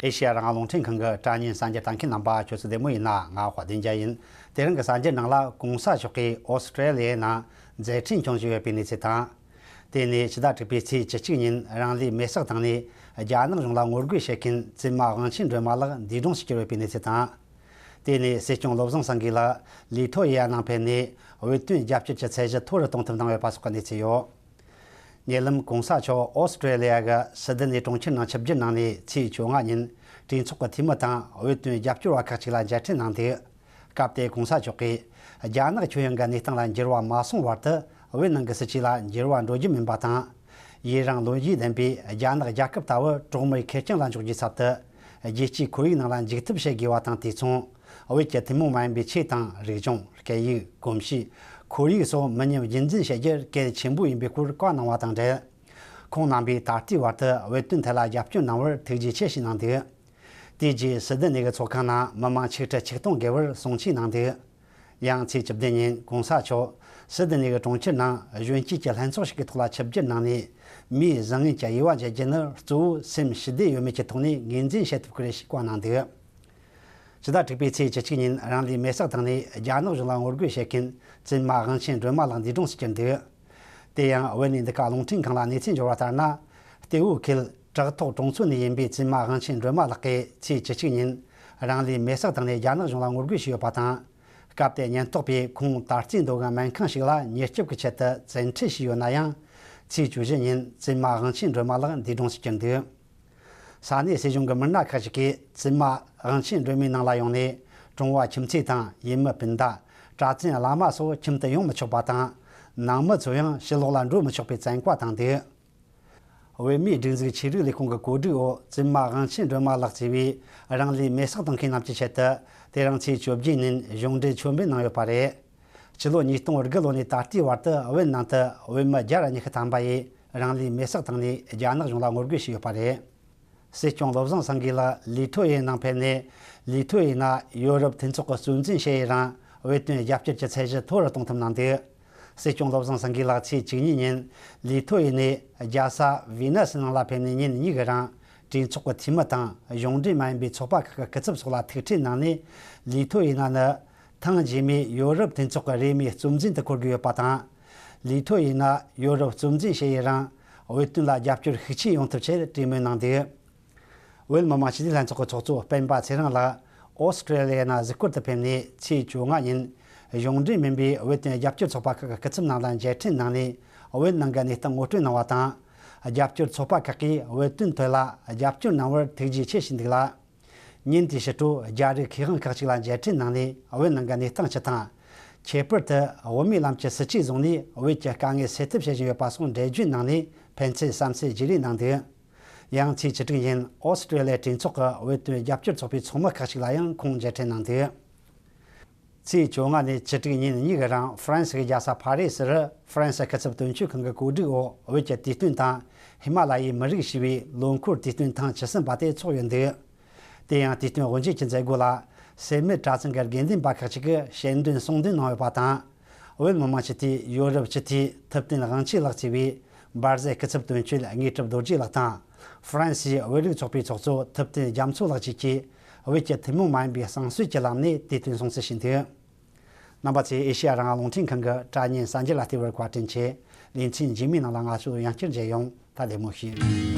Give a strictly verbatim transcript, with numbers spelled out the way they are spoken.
ཨེ་ཤེ་ཡ་རང་དབང་རླུང་འཕྲིན་ཁང་གི་དྲ་བརྙན་གསར་འགྱུར་ལྟ་མཁན་རྣམ་པ་ཁྱོད་ཚོ་བདེ་མོ་ཡིན་ན། ང་དཔལ་ལྡན་རྒྱལ་ཡིན། དེ་རིང་གི་གསར་འགྱུར་ནང་ལ་གོང་ས་མཆོག་གིས་ཨོ་སི་ཀྲེ་ལི་ཡའི་ནང་མཛད་འཕྲིན་སྐྱོང་བཞིན་ཡོད་པའི་གནས་ཚུལ་དང་། དེ་ནས་ཕྱི་ཟླ་དྲུག་པའི་ཚེས་བཅུ་གཅིག་ཉིན་རང་ལུས་མེར་སྲེག་བཏང་ནས་རྒྱ་ནག་གཞུང་ལ་ངོ་རྒོལ་བྱེད་མཁན་བཙུན་མ་དབང་ཆེན་སྒྲོལ་མ་ལགས་འདས་གྲོངས་སུ་གྱུར་ཡོད་པའི་གནས་ཚུལ་དང་། དེ་ནས་སྲིད་སྐྱོང་བློ་བཟང་སེང་གེ་ལགས་ལི་ཐོ་ཡི་ཡ་ནང་ཕེབས་ནས་བོད་དོན་རྒྱབ་སྐྱོར་གྱི་ཚད་གཞི་མཐོ་རུ་གཏོང་ཐབས་གནང་ཡོད་པ་སོགས་ཀྱི་གནས་ཚུལ་ཡོད། ཉེ་ལམ་གོང་ས་མཆོག་ཨོ་སི་ཀྲེ་ལི་ཡ་གི་སི་ཌི་ནི་གྲོང་ཁྱེར་ནང་ཆིབས་བསྒྱུར་གནང་ནས་ཚེས་བཅོ་ལྔ་ཉིན་གྲོས་ཚོགས་ཀྱི་འཐུས་མི་དང་བོད་དོན་རྒྱབ་སྐྱོར་བ་ཁག་ཅིག་ལ་མཇལ་འཕྲད་གནང་འདུག་སྐབས་དེར་གོང་ས་མཆོག་གིས་རྒྱ་ནག་ཁྱོན་ཡོངས་ཀྱི་གནས་སྟངས་ལ་འགྱུར་བ་མ་སོང་བར་དུ་བོད་ནང་གི་སྲིད་བྱུས་ལ་འགྱུར་བ་འགྲོ་རྒྱུ་མིན་པ་དང་། ཡུན་རིང་ལོ་རྒྱུས་ལྡན་པའི་རྒྱ་ནག་རྒྱལ་ཁབ་ལྟ་བུ་གྲོགས་མོའི་ཁེར་རྐྱང་ལ་འཇོག་རྒྱུའི་ཚབ་ཏུ། རྒྱལ་སྤྱིའི་ཁོར་ཡུག་ནང་ལ་འཇུག་ཐབས་བྱེད་དགོས་པ་དང་། དུས་མཚུངས་བོད་ཀྱི་ཐུན་མོང་མ་ཡིན་པའི་ཆོས་དང་། རིག་གཞུང་། སྐད་ཡིག། གོམས་གཤིས། ཁོར་ཡུག་སོགས་མི་ཉམས་རྒྱུན་འཛིན་བྱེད་རྒྱུ་གལ་ཆེན་པོ་ཡིན་པའི་སྐོར་བཀའ་གནང་བ་དང་འབྲེལ། ཁོང་རྣམ་པས་ད་ལྟའི་བར་དུ་བོད་དོན་ཐད་ལ་རྒྱབ་སྐྱོར་གནང་བར་ཐུགས་རྗེ་ཆེ་ཞུས་གནང་འདུག་དེ་རྗེས་སི་ཌི་ནི་གི་ཚོགས་ཁང་ནང་མི་མང་ཆིག་ཁྲི་ཆིག་སྟོང་བརྒལ་བར་གསུང་ཆོས་གནང་འདུག་ཡང་ཚེས་བཅུ་བདུན་ཉིན་གོང་ས་མཆོག་སི་ཌི་ནི་གི་གྲོང་ཁྱེར་ནང་གཞོན་སྐྱེས་ཀྱི་ལྷན་ཚོགས་ཤིག་གི་ཐོག་ལ་ཆིབས་བསྒྱུར་གནང་ནས། མིའི་བཟང་ངན་གྱི་དབྱེ་བ་འབྱེད་རྒྱུ་ནི་གཙོ་བོ་སེམས་ཞི་བདེ་ཡོད་མེད་ཀྱི་ཐོག་ནས་ངོས་འཛིན་བྱེད་ཐུབ་ཀྱི་རེད་ཞེས་བཀའ་གནང་འདུག་ཕྱི་ཟླ་དྲུག་པའི་ཚེས་བཅུ་གཅིག་ཉིན་རང་ལུས་མེར་སྲེག་བཏང་ནས་རྒྱ་ནག་གཞུང་ལ་ངོ་རྒོལ་བྱེད་མཁན་བཙུན་མ་དབང་ཆེན་སྒྲོལ་མ་ལགས་འདས་གྲོངས་སུ་གྱུར་འདུག་དེ་ཡང་བོད་ནས་འདི་ག་རླུང་འཕྲིན་ཁང་ལ་གནས་ཚུལ་འབྱོར་བ་ལྟར་ན། ལྟེ་བོ་ཁུལ་བྲག་ཐོག་གྲོང་ཚོ་ནས་ཡིན་པའི་བཙུན་མ་དབང་ཆེན་སྒྲོལ་མ་ལགས་ཀྱིས་ཚེས་བཅུ་གཅིག་ཉིན་རང་ལུས་མེར་སྲེག་བཏང་ནས་རྒྱ་ནག་གཞུང་ལ་ངོ་རྒོལ་བྱས་ཡོད་པ་དང་། སྐབས་དེར་ཉེན་རྟོག་པས་ཁོང་དར་རྩེ་མདོ་སྒང་སྨན་ཁང་ཞིག་ལ་མྱུར་སྐྱོབ་ཀྱི་ཆེད་དུ་བཙན་ཁྲིད་བྱས་ཡོད་ན་ཡང་། ཚེས་བཅུ་བཞི་ཉིན་བཙུན་མ་དབང་ཆེན་སྒྲོལ་མ་ལགས་འདས་གྲོངས་སུ་གྱུར་འདུག་ས་གནས་སྲིད་གཞུང་གི་མི་སྣ་ཁག་ཅིག་གིས་བཙུན་མ་དབང་ཆེན་སྒྲོལ་མའི་ནང་ལ་ཡོང་ནས་གྲོང་བ་ཁྱིམ་མཚེས་དང་ཡུལ་མི་སྤུན་ཟླ། གྲྭ་བཙུན་བླ་མ་སོགས་ཁྱིམ་དུ་ཡོང་མི་ཆོག་པ་དང་། ནང་མི་ཚོ་ཡང་ཕྱི་ལོགས་ལ་འགྲོ་མི་ཆོག་པའི་བཙན་བཀའ་བཏང་འདུག་བོད་མིའི་སྒྲིག་འཛུགས་ཆོས་རིག་ལས་ཁུངས་ཀྱི་གོ་སྒྲིག་འོག་བཙུན་མ་དབང་ཆེན་སྒྲོལ་མ་ལགས་གཙོས་པའི་རང་ལུས་མེར་སྲེག་གཏོང་མཁན་རྣམས་ཀྱི་ཆེད་དུ། དེ་རིང་ཚེས་བཅོ་བརྒྱད་ཉིན་གཞུང་འབྲེལ་ཆོས་འབུལ་གནང་ཡོད་པ་རེད། ཕྱི་ལོ་ཉིས་སྟོང་དགུ་ལོ་ནས་ད་ལྟའི་བར་དུ་བོད་ནང་དུ་བོད་མི་བརྒྱ་དང་ཉི་ཤུ་ཐམ་པ་ཡིས་རང་ལུས་མེར་སྲེག་བཏང་ནས་རྒྱ་ནག་གཞུང་ལ་ངོ་རྒོལ་བྱས་ཡོད་པ་རེད། སྲིད་སྐྱོང་བློ་བཟང་སེང་གེ་ལགས་ལི་ཐོ་ཡི་ནང་ཕེབས་ནས། ལི་ཐོ་ཡི་ན་ཡོ་རོབ་མཐུན་ཚོགས་ཀྱི་གཙོ་འཛིན་བྱས་ཡི་རང་བོད་དོན་རྒྱབ་སྐྱོར་གྱི་ཚད་གཞི་མཐོ་རུ་གཏོང་ཐབས་གནང་འདུག་སྲིད་སྐྱོང་བློ་བཟང་སེང་གེ་ལགས་ཚེས་བཅུ་གཉིས་ཉིན་ལི་ཐོ་ཡི་ནས་རྒྱལ་ས་ཝི་ནས་ནང་ལ་ཕེབས་ནས་ཉིན་གཉིས་ཀྱི་རིང་གྲོས་ཚོགས་ཀྱི་འཐུས་མི་དང་གཞུང་འབྲེལ་མ་ཡིན་པའི་ཚོགས་པ་ཁག་གི་སྐུ་ཚབ་སོགས་ལ་ཐུག་འཕྲད་གནང་ནས། ལི་ཐོ་ཡི་ན་ནི་ཐེངས་རྗེས་མའི་ཡོ་རོབ་མཐུན་ཚོགས་ཀྱི་རེས་མོས་གཙོ་འཛིན་དུ་འཁོད་དགོས་ཡོད་པ་དང་། ལི་ཐོ་ཡི་ན་ཡོ་རོབ་གཙོ་འཛིན་བྱས་ཡི་རིང་བོད་དོན་ལ་རྒྱབ་སྐྱོར་ཤུགས་ཆེ་ཡོང་ཐབས་ཆེད་གྲོས་མོལ་གནང་འདུག་བོད་མི་མང་སྤྱི་འཐུས་ལྷན་ཚོགས་ཀྱི་ཚོགས་གཙོ་སྤེན་པ་ཚེ་རིང་ལགས་ཨོ་སི་ཀྲེ་ལི་ཡ་ནང་གཟིགས་སྐོར་དུ་ཕེབས་ནས། ཚེས་བཅོ་ལྔ་ཉིན་གཞུང་འབྲེལ་མིན་པའི་བོད་དོན་རྒྱབ་སྐྱོར་ཚོགས་པ་ཁག་གི་སྐུ་ཚབ་རྣམས་ལ་མཇལ་འཕྲད་གནང་ནས། བོད་ནང་གི་གནས་སྟངས་ངོ་སྤྲོད་གནང་བ་དང་། རྒྱབ་སྐྱོར་ཚོགས་པ་ཁག་གིས་བོད་དོན་ཐད་ལ་རྒྱབ་སྐྱོར་གནང་བར་ཐུགས་རྗེ་ཆེ་ཞུས་འདུག་ལ། ཉིན་དེའི་ཕྱི་དྲོ་རྒྱ་རིགས་མཁས་དབང་ཁག་ཅིག་ལ་མཇལ་འཕྲད་གནང་ནས། བོད་ནང་གི་གནས་སྟངས་སྤྱི་དང་། ཁྱད་པར་དུ་དབུ་མའི་ལམ་གྱི་སྲིད་བྱུས་བཟུང་ནས་བོད་ཀྱི་དཀའ་ངལ་སེལ་ཐབས་བྱེད་བཞིན་ཡོད་པ་སོགས་འགྲེལ་བརྗོད་གནང་ནས། ཕན་ཚུན་བསམ་ཚུལ་བརྗེ་རེས་གནང་འདུག་ཡང་ཚེས་བཅུ་དྲུག་ཉིན་ཨོ་སི་ཀྲེ་ལི་ཡའི་གྲོས་ཚོགས་ཀྱི་བོད་དོན་རྒྱབ་སྐྱོར་ཚོགས་པའི་ཚོགས་མི་ཁག་ཅིག་ལ་ཡང་ཁོང་མཇལ་འཕྲད་གནང་འདུག་ཚེས་བཅོ་ལྔ་ནས་བཅུ་དྲུག་ཉིན་གཉིས་ཀྱི་རིང་ཧྥ་རན་སི་གི་རྒྱལ་ས་ཕ་རི་སིར་ཧྥ་རན་སི་སྐུ་ཚབ་དོན་གཅོད་ཁང་གི་གོ་སྒྲིག་འོག་བོད་ཀྱི་དུས་སྟོན་དང་ཧི་མ་ལ་ཡའི་མི་རིགས་ཞེས་པའི་ལོ་འཁོར་དུས་སྟོན་ཐེངས་བཅུ་གསུམ་པ་དེ་ཚོགས་ཡོད་འདུག་དེ་ཡང་དུས་སྟོན་དབུ་འབྱེད་ཀྱི་མཛད་སྒོ་ལ་སེར་སྨད་གྲྭ་ཚང་གི་དགེ་འདུན་པ་ཁག་ཅིག་གིས་ཞལ་འདོན་གསུང་འདོན་གནང་ཡོད་པ་དང་། བོད་མི་མང་སྤྱི་འཐུས་ཡོ་རོབ་སྤྱི་འཐུས་ཐུབ་བསྟན་དབང་ཆེན་ལགས་གཙོས་པའི་འབར་མཛད་སྐུ་ཚབ་དོན་གཅོད་དངོས་གྲུབ་རྡོ་རྗེ་ལགས་དང་། ཧྥ་རན་སིའི་བོད་རིགས་ཚོགས་པའི་ཚོགས་གཙོ་ཐུབ་བསྟན་རྒྱ་མཚོ་ལགས་བཅས་ཀྱིས་བོད་ཀྱི་ཐུན་མོང་མ་ཡིན་པའི་བསང་གསོལ་གྱི་ལམ་ནས་དུས་སྟོན་སྲུང་བརྩི་ཞུས་འདུག་རྣམ་པ་ཚོས་ཨེ་ཤེ་ཡ་རང་དབང་རླུང་འཕྲིན་ཁང་གི་དྲ་བརྙན་གསར་འགྱུར་ལ་བལྟས་པར་བཀའ་དྲིན་ཆེ། ལེ་ཚན་རྗེས་མའི་ནང་ལ་ང་ཚོ་ཡང་བསྐྱར་མཇལ་ཡོང་། ད་བདེ་མོ་བྱོས།